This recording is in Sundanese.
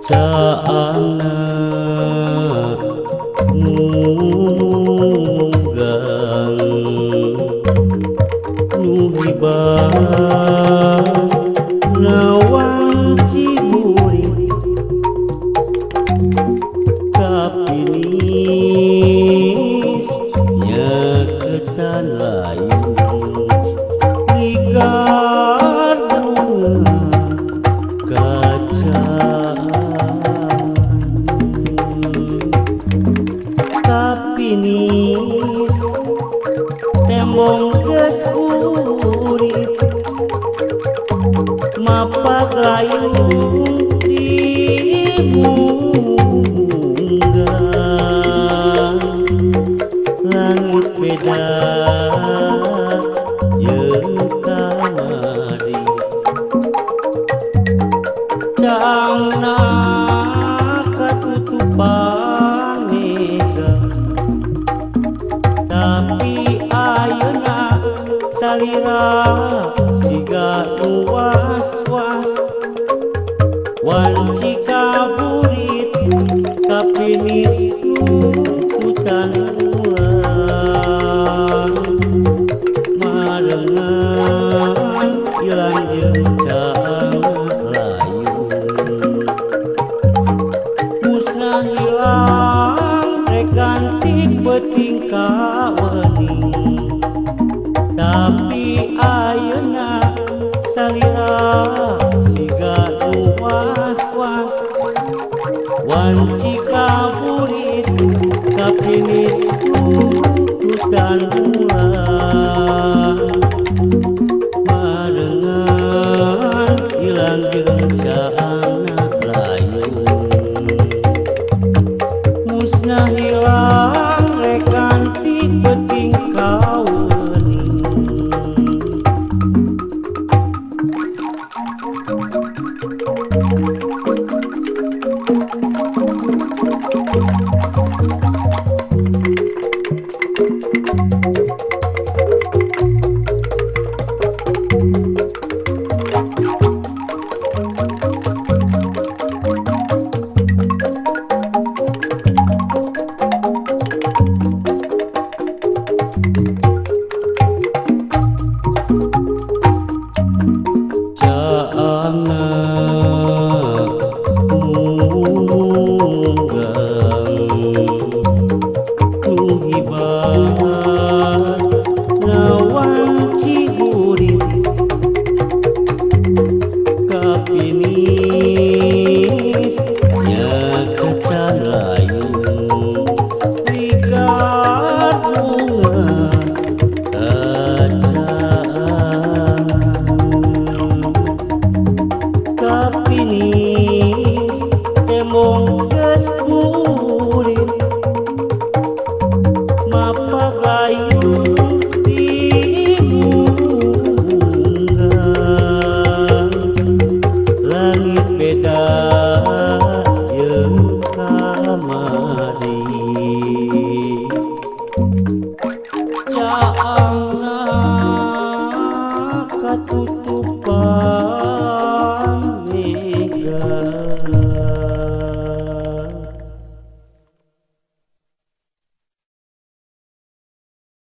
Caangna munggang nu hibah nawang ciburi kapinis nyaketan layung ligar bunga kaca kapinis tembong geus burit mapak layung di munggang langit beda jeung kamari caangna katutupan mega tapi ayeuna salira siga nu was-was wanci kaburit kapinis tuntutan ulang marengan ilang jeung caang layung musnah hilang rek ganti beuting kawening tapi ayeuna salira siga nu was-was wanci kaburit kapinis tuntutan ulang barengan ilang jeung caangna layung musnah hilang rek ganti beuting kawening. Caangna munggang nu hibah nawang ciburit kapinis nyaketan layung ligar bunga kacaangan kapinis tembong geus burit mapak layung di munggang langit beda jeung kamari caangna katutupan mega.